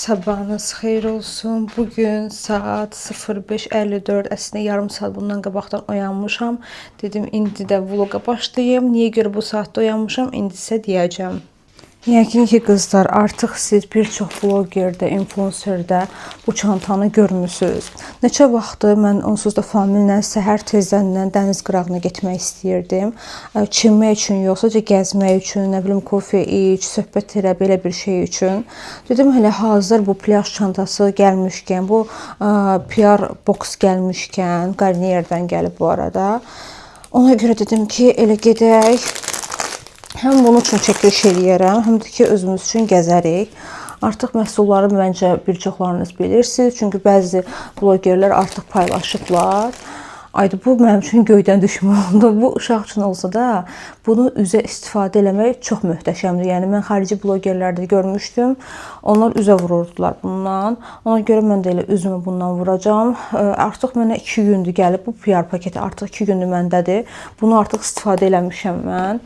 Sabahınız xeyir olsun. Bugün saat 05:54. Əslində yarım saat bundan qabaqdan oyanmışam. Dedim indi də vloqa başlayım. Niyə görə bu saatda oyanmışam? İndi sizə deyəcəm. Yəqin ki qızlar, artıq siz bir çox blogerdə, influencerdə bu çantanı görmüsünüz. Neçə vaxtdır mən onsuz da famillə səhər tezdən dəniz qırağına getmək istəyirdim. Çimmək üçün yox, sadəcə gəzmək üçün, nə bilim kofe iç, söhbət elə, belə bir şey üçün. Dedim hələ hazır bu plyaj çantası gəlmişkən, bu PR box gəlmişkən, Garnierdən gəlib bu arada. Ona görə dedim ki, elə gedək. Həm bunun üçün çəkiliş eləyərəm, həm də ki özümüz üçün gəzərik. Artıq məhsulları məncə bir çoxlarınız bilirsiniz. Çünki bəzi blogerlər artıq paylaşıblar. Ayda bu mənim üçün göydən düşmə oldu. Bu uşaq üçün olsa da bunu üzə istifadə eləmək çox möhtəşəmdir. Yəni mən xarici blogerlərdə görmüşdüm. Onlar üzə vururdular bundan. Ona görə mən də elə üzümü bundan vuracağam. Artıq mənə 2 gündür gəlib bu PR paketi, artıq 2 gündür məndədir. Bunu artıq istifadə eləmişəm mən.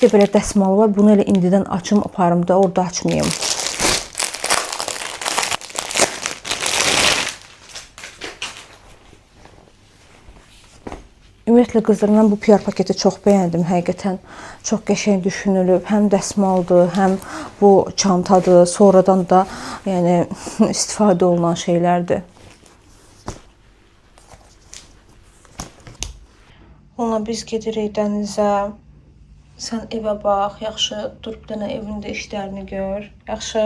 Bir də belə dəsmal var. Bunu elə indidən açım, aparım da, orada açmayım. Ümumiyyətlə qızlar, mən bu PR paketi çox bəyəndim. Həqiqətən çox qəşəng düşünülüb. Həm dəsmaldır, həm bu çantadır. Sonradan da yəni istifadə olunan şeylərdir. Ona biz gedirik dənizə. Sən evə bax, yaxşı, dur bir dənə evində işlərini gör. Yaxşı,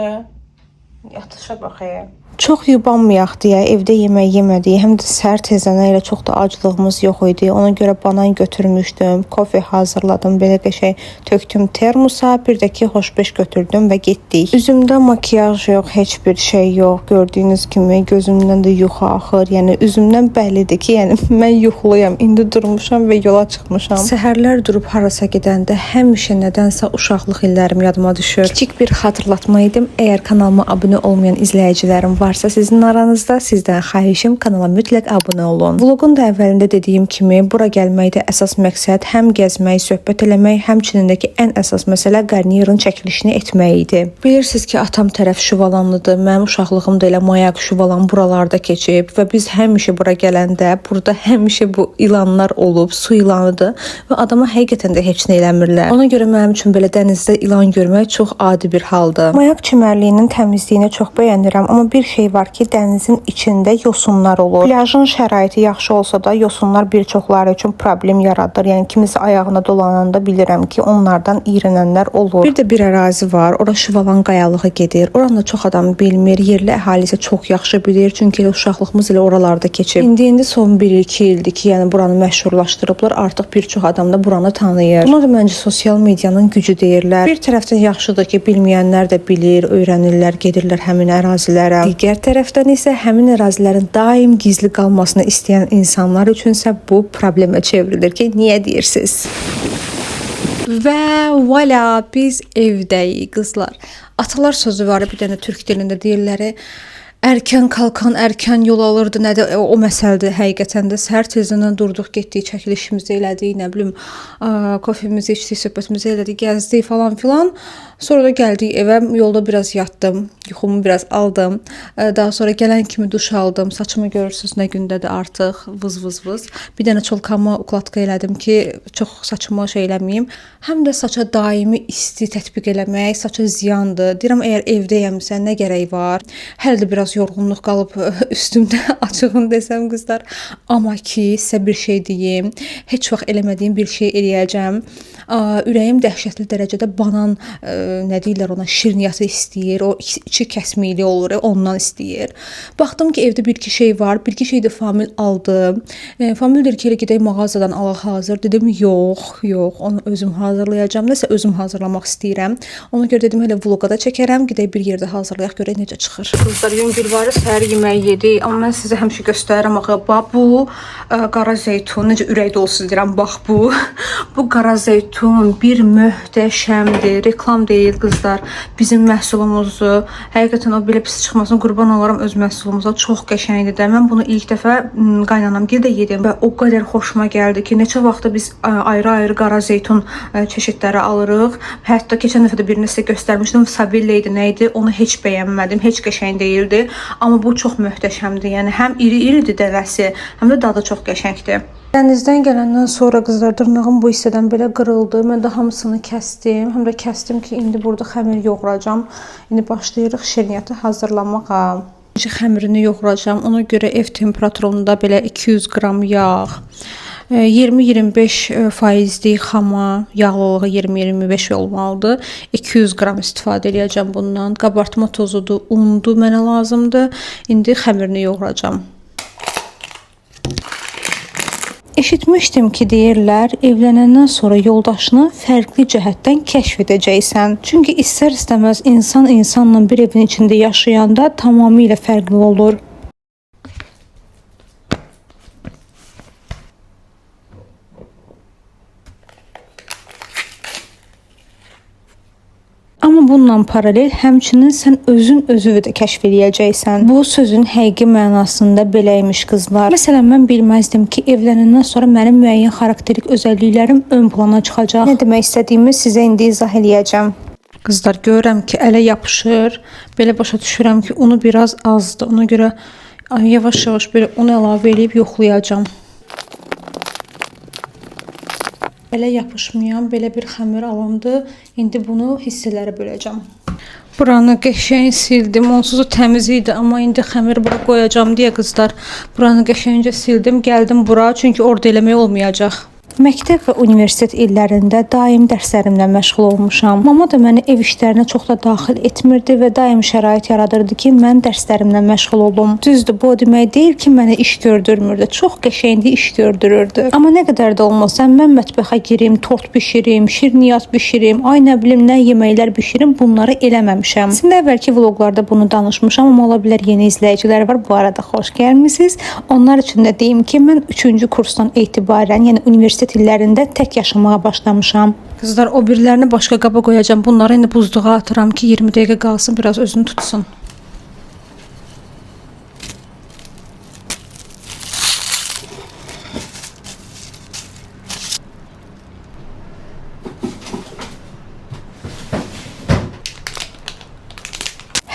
yatışa baxayım. Çox yubanmayaq deyə evdə yemək yemədik. Həm də səhər tezdən elə çox da aclığımız yox idi. Ona görə banan götürmüşdüm, kofe hazırladım, belə qəşəng tökdüm termosa, bir də ki hoşbeş götürdüm və getdik. Üzümdə makiyaj yox, heç bir şey yox. Gördüyünüz kimi gözümdən də yuxu axır. Yəni üzümdən bəllidir ki, yəni mən yuxuluyam. İndi durmuşam və yola çıxmışam. Səhərlər durub harasa gedəndə həmişə nədənsə uşaqlıq illərim yadıma düşür. Kiçik bir xatırlatma edim. Əgər kanalıma abunə olmayan izləyicilərim varsa sizin aranızda, sizdən xahişim kanala mütləq abunə olun. Vloqun da əvvəlində dediyim kimi, bura gəlməkdə əsas məqsəd həm gəzmək, söhbət eləmək, həmçinin də ki ən əsas məsələ Garnier'ın çəkilişini etmək idi. Bilirsiniz ki, atam tərəf Şuvalanlıdır. Mənim uşaqlığım da elə Mayak, Şuvalan buralarda keçib və biz həmişə bura gələndə burada həmişə bu ilanlar olub, su ilanıdır və adama həqiqətən də heç nə eləmirlər. Ona görə mənim üçün belə dənizdə ilan görmək çox adi bir haldır. Mayak çimərliyinin təmizliyini çox bəyənirəm, amma bir şey var ki, dənizin içində yosunlar olur. Plajın şəraiti yaxşı olsa da yosunlar bir çoxları üçün problem yaradır. Yəni kimisi ayağına dolananda bilirəm ki, onlardan iyrənənlər olur. Bir də bir ərazi var. Ora Şuvalan qayalığı gedir. Oranı da çox adam bilmir. Yerli əhali isə çox yaxşı bilir. Çünki elə uşaqlığımız elə oralarda keçib. İndi son 1-2 ildir ki, yəni buranı məşhurlaşdırıblar. Artıq bir çox adam da buranı tanıyır. Buna da məncə sosial medianın gücü deyirlər. Bir tərəfdən yaxşıdır ki, bilməyənlər də bilir, öyrənirlər, gedirlər həmin ərazilərə. Digər tərəfdən isə həmin ərazilərin daim gizli qalmasını istəyən insanlar üçünsə bu problemə çevrilir ki, niyə deyirsiniz? Və voilà, biz evdəyik qızlar. Atalar sözü var, bir dənə türk dilində deyirlər. Erkən kalkan erkən yol alırdı. Nədir o məsələdir həqiqətən də. Səhər tezdən durduq, getdik, çəkilişimizi elədik, nə bilim, kofemizi içdik, söhbətimizi elədik, gəzdik falan filan. Sonra da gəldik evə, yolda biraz yatdım, yuxumu biraz aldım. Daha sonra gələn kimi duş aldım. Saçımı görürsünüz nə gündədir artıq, vız vız vız. Bir dənə çolkamı ukladka elədim ki, çox saçıma şey eləməyim. Həm də saça daimi isti tətbiq eləmək saça ziyandır. Deyirəm, əgər evdəyəmsə nə gərək var? Hələ də biraz yorğunluq qalıb üstümdə, açığını desəm qızlar. Amma ki, sizə bir şey deyim, heç vaxt eləmədiyim bir şey eləyəcəm. Ürəyim dəhşətli dərəcədə banan, nə deyirlər ona, şirniyyatı istəyir. O içi kəsmikli olur, ondan istəyir. Baxdım ki, evdə bir-iki şey var. Bir-iki şey də Famil aldı. Famil deyir ki, elə gedək mağazadan alaq hazır. Dedim, yox, yox, onu özüm hazırlayacağam. Nəsə özüm hazırlamaq istəyirəm. Ona görə dedim, elə vloqa da çəkərəm. Gedək bir yerdə hazırlayaq, görək necə çıxır. Qızlar, yüngülvarı səhər yeməyi yedik. Amma mən sizə həmişə göstərirəm axı. Bax bu qara zeytun, necə ürək dolusu deyirəm, bax bu. Bu qara zeytun. zeytun bir möhtəşəmdir. Reklam deyil qızlar. Bizim məhsulumuzdur. Həqiqətən o belə pis çıxmasın. Qurban olaram öz məhsulumuza. Çox qəşəngdir də. Mən bunu ilk dəfə qaynanamgildə yedim və o qədər xoşuma gəldi ki, neçə vaxtda biz ayrı-ayrı qara zeytun çeşidləri alırıq. Hətta keçən dəfə də birini sizə göstərmişdim. Sabilla idi, nə idi? Onu heç bəyənmədim. Heç qəşəng deyildi. Amma bu çox möhtəşəmdir. Yəni həm iri-iridir dənəsi, həm də dadı çox qəşəngdir. Dənizdən gələndən sonra qızlar dırnağım bu hissədən belə qırıldı. Mən də hamısını kəsdim. Həm də kəsdim ki, indi burada xəmir yoğuracağam. İndi başlayırıq şirniyyatı hazırlamağa. Xəmirini yoğuracağam. Ona görə ev temperaturunda belə 200 qram yağ, 20-25 faizlik xama, yağlılığı 20-25 olmalıdır. 200 qram istifadə eləyəcəm bundan. Qabartma tozudur, undur mənə lazımdır. İndi xəmirini yoğuracağam. Eşitmişdim ki, deyirlər, evlənəndən sonra yoldaşını fərqli cəhətdən kəşf edəcəksən. Çünki istər-istəməz insan insanla bir evin içində yaşayanda tamamilə fərqli olur. Amma bununla paralel həmçinin sən özün özünü də kəşf eləyəcəksən. Bu sözün həqiqi mənasında belə imiş qızlar. Məsələn, mən bilməzdim ki, evlənəndən sonra mənim müəyyən xarakterik özəlliklərim ön plana çıxacaq. Nə demək istədiyimi sizə indi izah eləyəcəm. Qızlar, görürəm ki, ələ yapışır. Belə başa düşürəm ki, unu biraz azdır. Ona görə yavaş-yavaş belə un əlavə eləyib yoxlayacağam. Ələ yapışmayan belə bir xəmir alındı. İndi bunu hissələrə böləcəm. Buranı qəşəng sildim. Onsuz da təmiz idi, amma indi xəmir bura qoyacağam deyə qızlar. Buranı qəşəngcə sildim. Gəldim bura, çünki orada eləmək olmayacaq. Məktəb və universitet illərində daim dərslərimlə məşğul olmuşam. Mama da məni ev işlərinə çox da daxil etmirdi və daim şərait yaradırdı ki, mən dərslərimlə məşğul olum. Düzdür, bu o demək deyil ki, mənə iş gördürmürdü. Çox qəşəngli iş gördürürdü. Amma nə qədər də olmasa, mən mətbəxə girim, tort bişirim, şirniyyat bişirim, ay nə bilim nə yeməklər bişirim, bunları eləməmişəm. Əslində əvvəlki vloqlarda bunu danışmışam, amma ola bilər yeni izləyicilər var. Bu arada xoş gəlmisiniz. Onlar üçün də deyim ki, mən 3-cü kursdan etibarən, yəni universitet illərində tək yaşamağa başlamışam. Qızlar, o birilərini başqa qaba qoyacağam. Bunları indi buzluğa atıram ki, 20 dəqiqə qalsın, biraz özünü tutsun.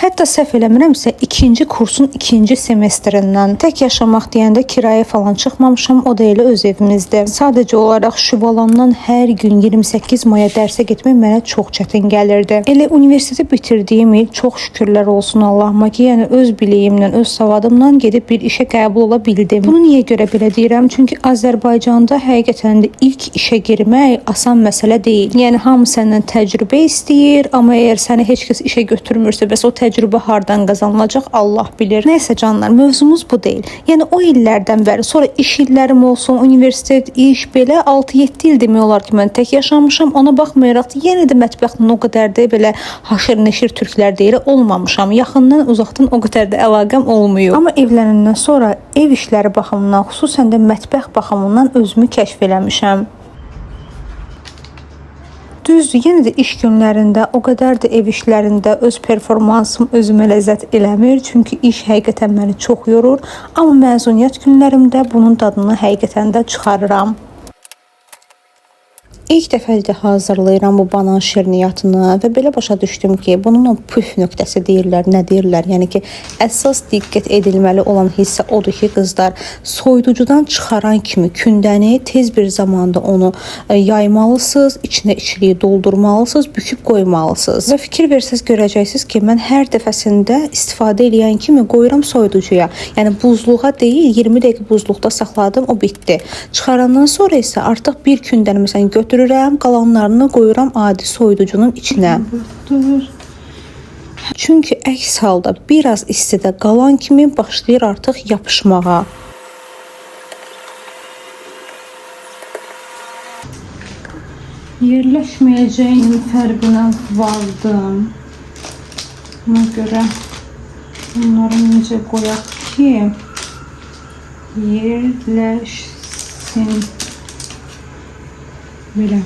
Hətta səhv eləmirəmsə, ikinci kursun ikinci semestrindən tək yaşamaq deyəndə kirayə falan çıxmamışam, o da elə öz evimizdə. Sadəcə olaraq Şüvalandan hər gün 28 maya dərsə getmək mənə çox çətin gəlirdi. Elə universiteti bitirdiyim il çox şükürlər olsun Allahıma ki, yəni öz biliyimlə, öz savadımla gedib bir işə qəbul ola bildim. Bunu niyə görə belə deyirəm? Çünki Azərbaycanda həqiqətən də ilk işə girmək asan məsələ deyil. Yəni hamı səndən təcrübə istəyir, amma əgər səni heç kəs işə götürmürsə, bəs o təcrübə hardan qazanılacaq Allah bilir. Nəysə canlar, mövzumuz bu deyil. Yəni o illərdən bəri, sonra iş illərim olsun, universitet, iş, belə 6-7 il demək olar ki, mən tək yaşamışam. Ona baxmayaraq yenə də mətbəxlə o qədər də belə haşır-neşir türklər deyir olmamışam. Yaxından, uzaqdan o qədər də əlaqəm olmayıb. Amma evlənəndən sonra ev işləri baxımından, xüsusən də mətbəx baxımından özümü kəşf eləmişəm. Düzdür, yenə də iş günlərində, o qədər də ev işlərində öz performansım özümə ləzzət eləmir. Çünki iş həqiqətən məni çox yorur. Amma məzuniyyət günlərimdə bunun dadını həqiqətən də çıxarıram. İlk dəfə də hazırlayıram bu banan şirniyyatını və belə başa düşdüm ki, bunun o püf nöqtəsi deyirlər, nə deyirlər? Yəni ki, əsas diqqət edilməli olan hissə odur ki, qızlar, soyuducudan çıxaran kimi kündəni tez bir zamanda onu yaymalısınız, içinə içliyi doldurmalısınız, büküb qoymalısınız. Və fikir versəz görəcəksiniz ki, mən hər dəfəsində istifadə eləyən kimi qoyuram soyuducuya. Yəni buzluğa deyil, 20 dəqiqə buzluqda saxladım, o bitdi. Çıxarandan sonra isə artıq bir kündəni məsələn götürürəm, qalanlarını qoyuram adi soyuducunun içinə. Çünki əks halda biraz istidə qalan kimi başlayır artıq yapışmağa. Yerləşməyəcəyinin fərqinə vardım. Ona görə bunları necə qoyaq ki, yerləşsin. Belə.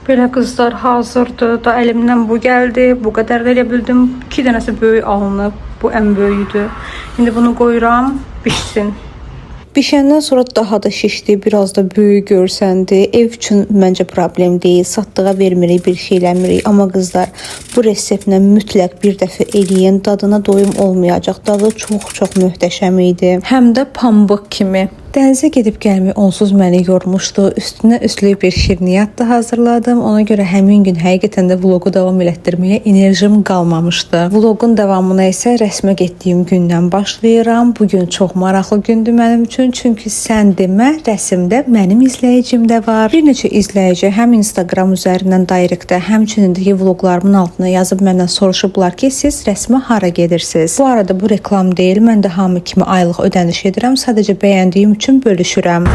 Belə qızlar hazırdır. Da əlimdən bu gəldi. Bu qədər də eləyə bildim. 2 dənəsi böyük alınıb. Bu ən böyüyüdür. İndi bunu qoyuram, bişsin. Bişəndən sonra daha da şişdi, biraz da böyük görsəndi. Ev üçün məncə problem deyil. Satdığa vermirik, bir şey eləmirik. Amma qızlar, bu reseptlə mütləq bir dəfə eləyin. Dadına doyum olmayacaq. Dadı çox-çox möhtəşəm idi. Həm də pambıq kimi. Dənizə gedib gəlmək onsuz məni yormuşdu. Üstünə üstlük bir şirniyyat da hazırladım. Ona görə həmin gün həqiqətən də vloqu davam elətdirməyə enerjim qalmamışdı. Vloqun davamına isə rəsmə getdiyim gündən başlayıram. Bu gün çox maraqlı gündür mənim üçün. Çünki sən demə, rəsmdə mənim izləyicim də var. Bir neçə izləyici həm Instagram üzərindən directdə, həmçinin də ki vloqlarımın altına yazıb məndən soruşublar ki, siz rəsmə hara gedirsiniz? Bu arada bu reklam deyil. Mən də hamı kimi aylıq ödəniş edirəm. Sadəcə bəyəndiyim üçün bölüşürəm.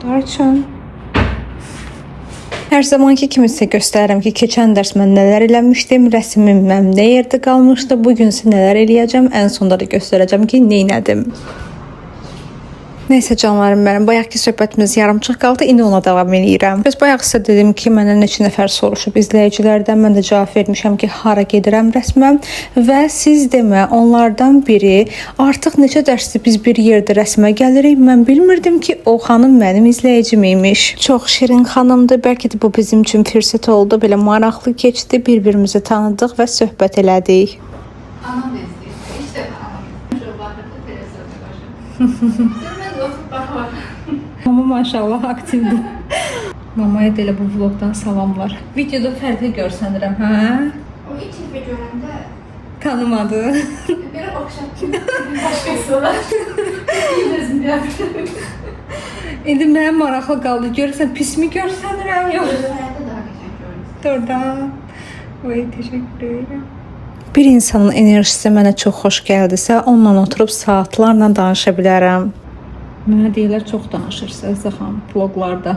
Darçın. Hər zamanki kimi sizə göstərirəm ki, keçən dərs mən nələr eləmişdim, rəsmim mənim nə yerdə qalmışdı, bu gün isə nələr eləyəcəm, ən sonda da göstərəcəm ki, neynədim. Neysə canlarım mənim, bayaqki söhbətimiz yarımçıq qaldı, indi ona davam eləyirəm. Bəs bayaq sizə dedim ki, məndən neçə nəfər soruşub izləyicilərdən, mən də cavab vermişəm ki, hara gedirəm rəsmə və siz demə, onlardan biri artıq neçə dərsdir biz bir yerdə rəsmə gəlirik, mən bilmirdim ki, o xanım mənim izləyicim imiş. Çox şirin xanımdır, bəlkə də bu bizim üçün fürsət oldu, belə maraqlı keçdi, bir-birimizi tanıdıq və söhbət elədik. Anam da izleyir. İlk defa anam. Şu bakırdı televizyonda başım. Ben de oturup bakıyorum. Mama maşallah aktivdir. Mamaya da elə bu vlogdan salamlar. Videoda fərqli görsənirəm, hə? O ilk defa görəndə Tanımadı. belə oxşatdım. Başqası olar. Özüm deyərdim. İndi mənə maraqlı qaldı. Görürsən pismi görsənirəm yox? Həyatda daha qəşəng görünürsün. Doğrudan. Vay, təşəkkür edirəm. Bir insanın enerjisi mənə çox xoş gəldisə, onunla oturub saatlarla danışa bilərəm. Mənə deyirlər çox danışırsınız Əzizə xanım vloqlarda.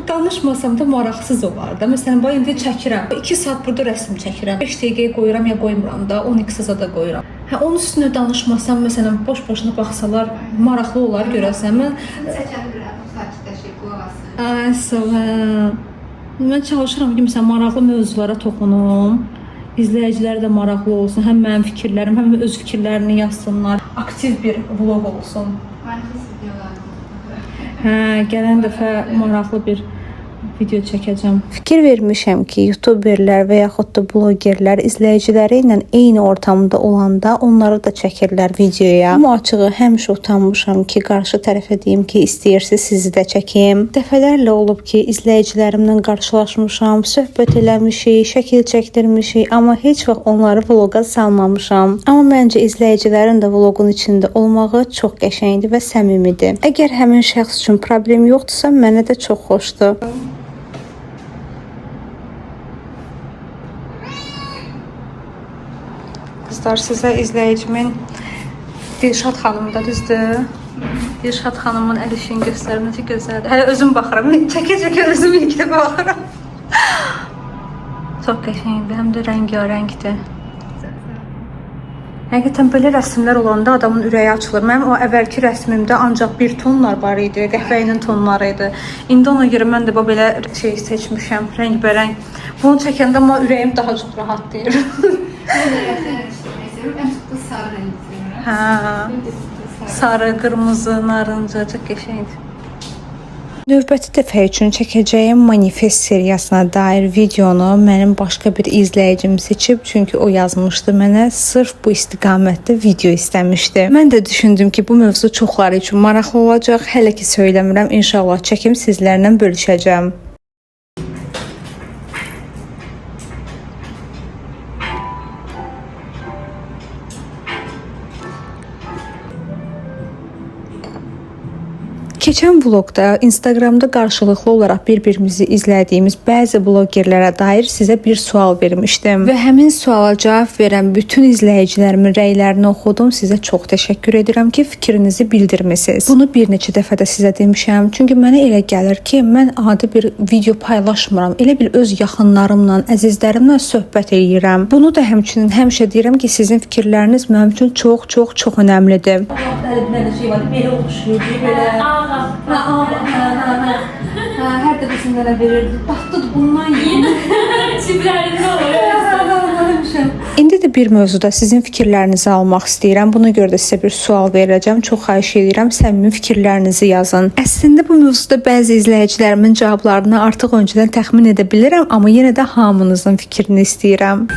Danışmasam da maraqsız olar da. Məsələn, bax indi çəkirəm. 2 saat burada rəsm çəkirəm. 5 dəqiqəyə qoyuram ya qoymuram da, 12 saata da qoyuram. Hə, onun üstünə danışmasam, məsələn, boş-boşuna baxsalar maraqlı olar görəsən. Mən Çəkəndə bir adam sakitləşir, qulaq asır. Ay, sağ ol. Mən çalışıram ki, məsələn, maraqlı mövzulara toxunum. İzləyicilər də maraqlı olsun. Həm mənim fikirlərim, həm öz fikirlərini yazsınlar. Aktiv bir vloq olsun. Manifest videolarını. Hə, gələn dəfə maraqlı bir video çəkəcəm. Fikir vermişəm ki, youtuberlər və yaxud da blogerlər izləyiciləri ilə eyni ortamda olanda onları da çəkirlər videoya. Amma açığı həmişə utanmışam ki, qarşı tərəfə deyim ki, istəyirsiz sizi də çəkim. Dəfələrlə olub ki, izləyicilərimlə qarşılaşmışam, söhbət eləmişik, şəkil çəkdirmişik, amma heç vaxt onları vloqa salmamışam. Amma məncə izləyicilərin də vloqun içində olmağı çox qəşəngdir və səmimidir. Əgər həmin şəxs üçün problem yoxdursa, mənə də çox xoşdur. Qızlar, sizə izləyicimin Dilşad xanım da düzdür. Dilşad xanımın əl işini göstərim, necə gözəldir. Hələ özüm baxıram. Çəkə-çəkə özüm ilk dəfə baxıram. Çox qəşəngdir, həm də rəngarəngdir. Həqiqətən belə rəsmlər olanda adamın ürəyi açılır. Mənim o əvvəlki rəsmimdə ancaq bir tonlar var idi, qəhvəyinin tonları idi. İndi ona görə mən də belə şey seçmişəm, rəngbərəng. Bunu çəkəndə amma ürəyim daha çox rahatlayır. Mən də rəngləri işləməyi sevirəm. Ən çox da sarı rəngi sevirəm. Hə. Sarı. Sarı, qırmızı, narıncı, çox qəşəngdir. Növbəti dəfə üçün çəkəcəyim manifest seriyasına dair videonu mənim başqa bir izləyicim seçib, çünki o yazmışdı mənə, sırf bu istiqamətdə video istəmişdi. Mən də düşündüm ki, bu mövzu çoxları üçün maraqlı olacaq. Hələ ki söyləmirəm, inşallah çəkim sizlərlə bölüşəcəm. Keçən vlogda Instagramda qarşılıqlı olaraq bir-birimizi izlədiyimiz bəzi blogerlərə dair sizə bir sual vermişdim və həmin suala cavab verən bütün izləyicilərimin rəylərini oxudum. Sizə çox təşəkkür edirəm ki, fikrinizi bildirmisiniz. Bunu bir neçə dəfə də sizə demişəm. Çünki mənə elə gəlir ki, mən adi bir video paylaşmıram. Elə bil öz yaxınlarımla, əzizlərimlə söhbət eləyirəm. Bunu da həmçinin həmişə deyirəm ki, sizin fikirləriniz mənim üçün çox, çox, çox önəmlidir. Hələ bir dənə şey var, belə oxşuyurdu, belə. Ağa. Hə, ağa, hə, hə, hə. Hə, hər dəfəsində mənə verirdi. Datlıdır bundan yeyin. Çiplərində olur. Həmişə. İndi də bir mövzuda sizin fikirlərinizi almaq istəyirəm. Buna görə də sizə bir sual verəcəm. Çox xahiş edirəm, səmimi fikirlərinizi yazın. Əslində bu mövzuda bəzi izləyicilərimin cavablarını artıq öncədən təxmin edə bilirəm, amma yenə də hamınızın fikrini istəyirəm.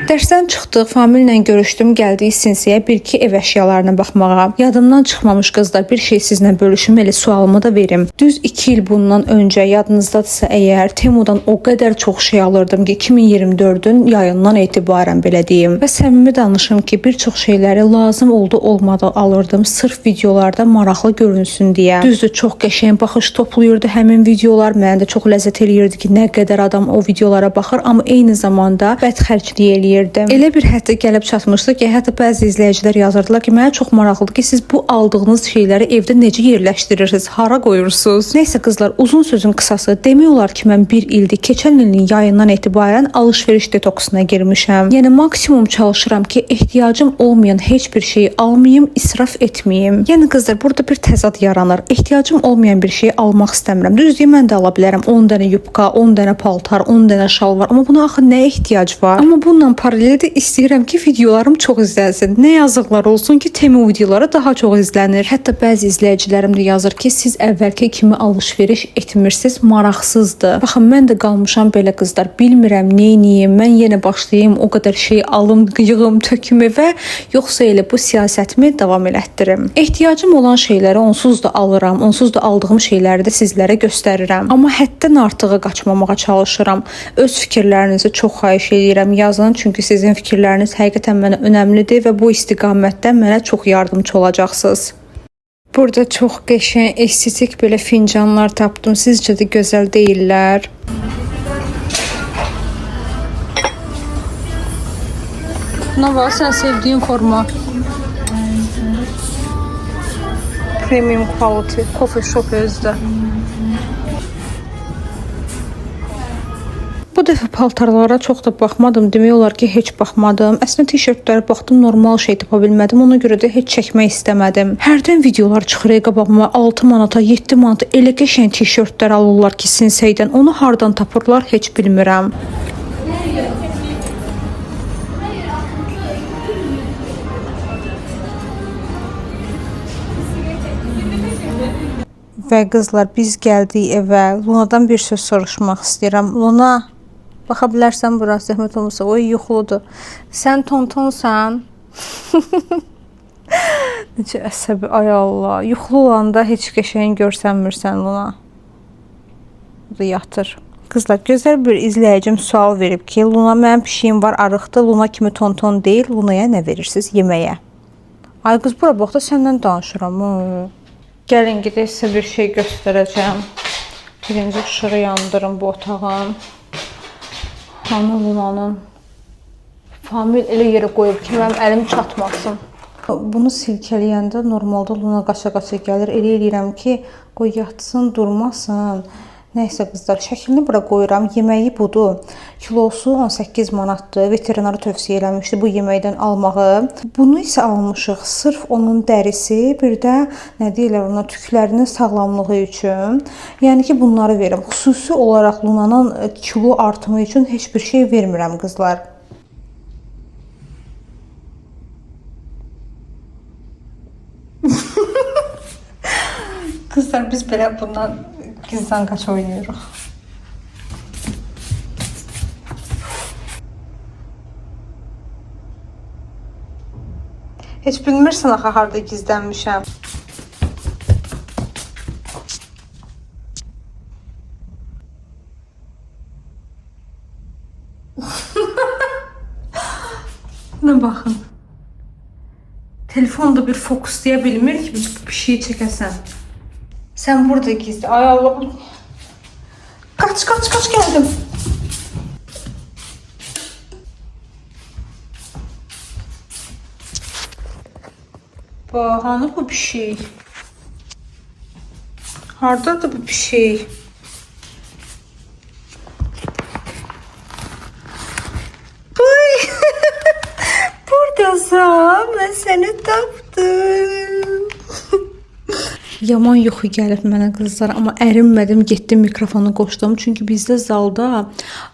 Dərsdən çıxdıq, Famillə görüşdüm, gəldik Sinsiyə bir-iki ev əşyalarına baxmağa. Yadımdan çıxmamış qızlar, bir şey sizlə bölüşüm, elə sualımı da verim. Düz 2 il bundan öncə yadınızdadırsa əgər, Temudan o qədər çox şey alırdım ki, 2024-ün yayından etibarən belə deyim. Və səmimi danışım ki, bir çox şeyləri lazım oldu olmadı alırdım, sırf videolarda maraqlı görünsün deyə. Düzdür, çox qəşəng baxış toplayırdı həmin videolar. Mənə də çox ləzzət eləyirdi ki, nə qədər adam o videolara baxır, amma eyni zamanda bədxərclik eləyirdim. Elə bir həddə gəlib çatmışdı ki, hətta bəzi izləyicilər yazırdılar ki, mənə çox maraqlıdır ki, siz bu aldığınız şeyləri evdə necə yerləşdirirsiniz, hara qoyursunuz? Nəysə qızlar, uzun sözün qısası, demək olar ki, mən bir ildir, keçən ilin yayından etibarən alış-veriş detoksuna girmişəm. Yəni maksimum çalışıram ki, ehtiyacım olmayan heç bir şeyi almayım, israf etməyim. Yəni qızlar, burada bir təzad yaranır. Ehtiyacım olmayan bir şeyi almaq istəmirəm. Düz deyim, mən də ala bilərəm 10 dənə yubka, 10 dənə paltar, 10 dənə şalvar, amma buna axı nəyə ehtiyac var? Amma bununla paralel də istəyirəm ki, videolarım çox izlənsin. Nə yazıqlar olsun ki, Temu videoları daha çox izlənir. Hətta bəzi izləyicilərim də yazır ki, siz əvvəlki kimi alış-veriş etmirsiniz, maraqsızdır. Baxın, mən də qalmışam belə qızlar. Bilmirəm nə edeyim. Mən yenə başlayım o qədər şey alım, yığım, töküm evə, yoxsa elə bu siyasətimi davam elətdirim. Ehtiyacım olan şeyləri onsuz da alıram, onsuz da aldığım şeyləri də sizlərə göstərirəm. Amma həddən artığa qaçmamağa çalışıram. Öz fikirlərinizi çox xahiş edirəm yazın, çünki sizin fikirləriniz həqiqətən mənə önəmlidir və bu istiqamətdə mənə çox yardımçı olacaqsınız. Burada çox qəşəng estetik belə fincanlar tapdım. Sizcə də gözəl deyillər? Buna bax, sən sevdiyin forma. Premium quality coffee shop özdə. Bu dəfə paltarlara çox da baxmadım. Demək olar ki, heç baxmadım. Əslində t-şörtlərə baxdım, normal şey tapa bilmədim. Ona görə də heç çəkmək istəmədim. Hərdən videolar çıxır qabağıma 6 manata, 7 manata elə qəşəng t-şörtlər alırlar ki, Sinseydən. Onu hardan tapırlar heç bilmirəm. Və qızlar, biz gəldik evə. Lunadan bir söz soruşmaq istəyirəm. Luna, baxa bilərsən bura, zəhmət olmasa. O yuxuludur. Sən tontonsan. Necə əsəbi, ay Allah. Yuxulu olanda heç qəşəng görsənmirsən Luna. Bu da yatır. Qızlar, gözəl bir izləyicim sual verib ki, Luna mənim pişiyim var, arıqdır. Luna kimi tonton deyil. Lunaya nə verirsiniz yeməyə? Ay qız, bura bax da səndən danışıram. Hı. Gəlin gedək sizə bir şey göstərəcəm. Birinci işığı yandırın bu otağın. Hanı Lunanın? Famil elə yerə qoyub ki, mənim əlim çatmasın. Bunu silkələyəndə normalda Luna qaça-qaça gəlir. Elə eləyirəm ki, qoy yatsın, durmasın. Nəysə qızlar, şəklini bura qoyuram. Yeməyi budur. Kilosu 18 manatdır. Veterinarı tövsiyə eləmişdi bu yeməkdən almağı. Bunu isə almışıq sırf onun dərisi, bir də nə deyirlər ona, tüklərinin sağlamlığı üçün. Yəni ki, bunları verirəm. Xüsusi olaraq Lunanın kilo artımı üçün heç bir şey vermirəm qızlar. Qızlar, Biz belə bundan gizlənqaç oynayırıq. Heç bilmirsən axı harda gizlənmişəm. Buna baxın. Telefon da bir fokuslaya bilmir ki, bu pişiyi çəkəsən. Sən burada gizli. Ay Allah. Qaç, qaç, qaç gəldim. Bax, hanı bu pişik? Hardadır bu pişik? Buy! Buradasın. Mən səni tapdım. Yaman yuxu gəlib mənə qızlar, amma ərinmədim, getdim mikrofonu qoşdum. Çünki bizdə zalda,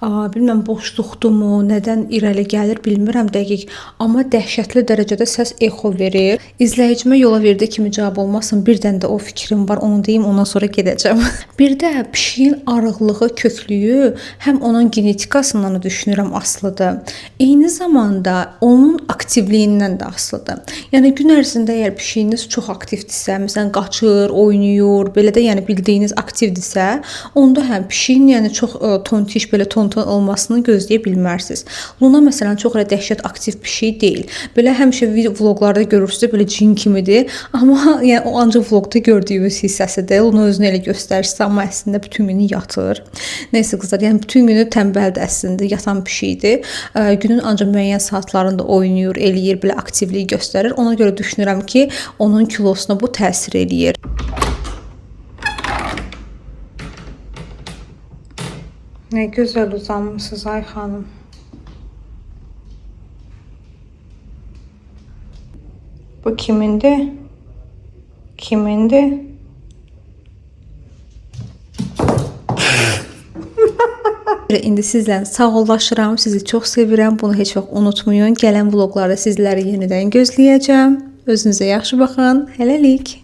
bilmirəm boşluqdurmu, nədən irəli gəlir bilmirəm dəqiq, amma dəhşətli dərəcədə səs exo verir. İzləyicimə yola verdiyi kimi cavab olmasın, bir dənə də o fikrim var, onu deyim, ondan sonra gedəcəm. Bir də pişiyin arıqlığı, köklüyü həm onun genetikasından da düşünürəm asılıdır. Eyni zamanda onun aktivliyindən də asılıdır. Yəni gün ərzində əgər pişiyiniz çox aktivdirsə, məsələn qaçır, oynayır, belə də yəni bildiyiniz aktivdirsə, onda həm pişiyin yəni çox tontiş, belə tonton olmasını gözləyə bilmərsiniz. Luna məsələn çox elə dəhşət aktiv pişik deyil. Belə həmişə vloqlarda görürsüz, belə cin kimidir. Amma yəni o ancaq vloqda gördüyümüz hissəsidir. Luna özünü elə göstərsə, amma əslində bütün günü yatır. Nəysə qızlar, yəni bütün günü tənbəldir əslində, yatan pişikdir. Günün ancaq müəyyən saatlarında oynayır, eləyir, belə aktivlik göstərir. Ona görə düşünürəm ki, onun kilosuna bu təsir eləyir. Nə gözəl uzanmısınız ay xanım. Bu kimindir? Kimindir? İndi sizlə sağollaşıram. Sizi çox sevirəm. Bunu heç vaxt unutmayın. Gələn vloqlarda sizləri yenidən gözləyəcəm. Özünüzə yaxşı baxın. Hələlik.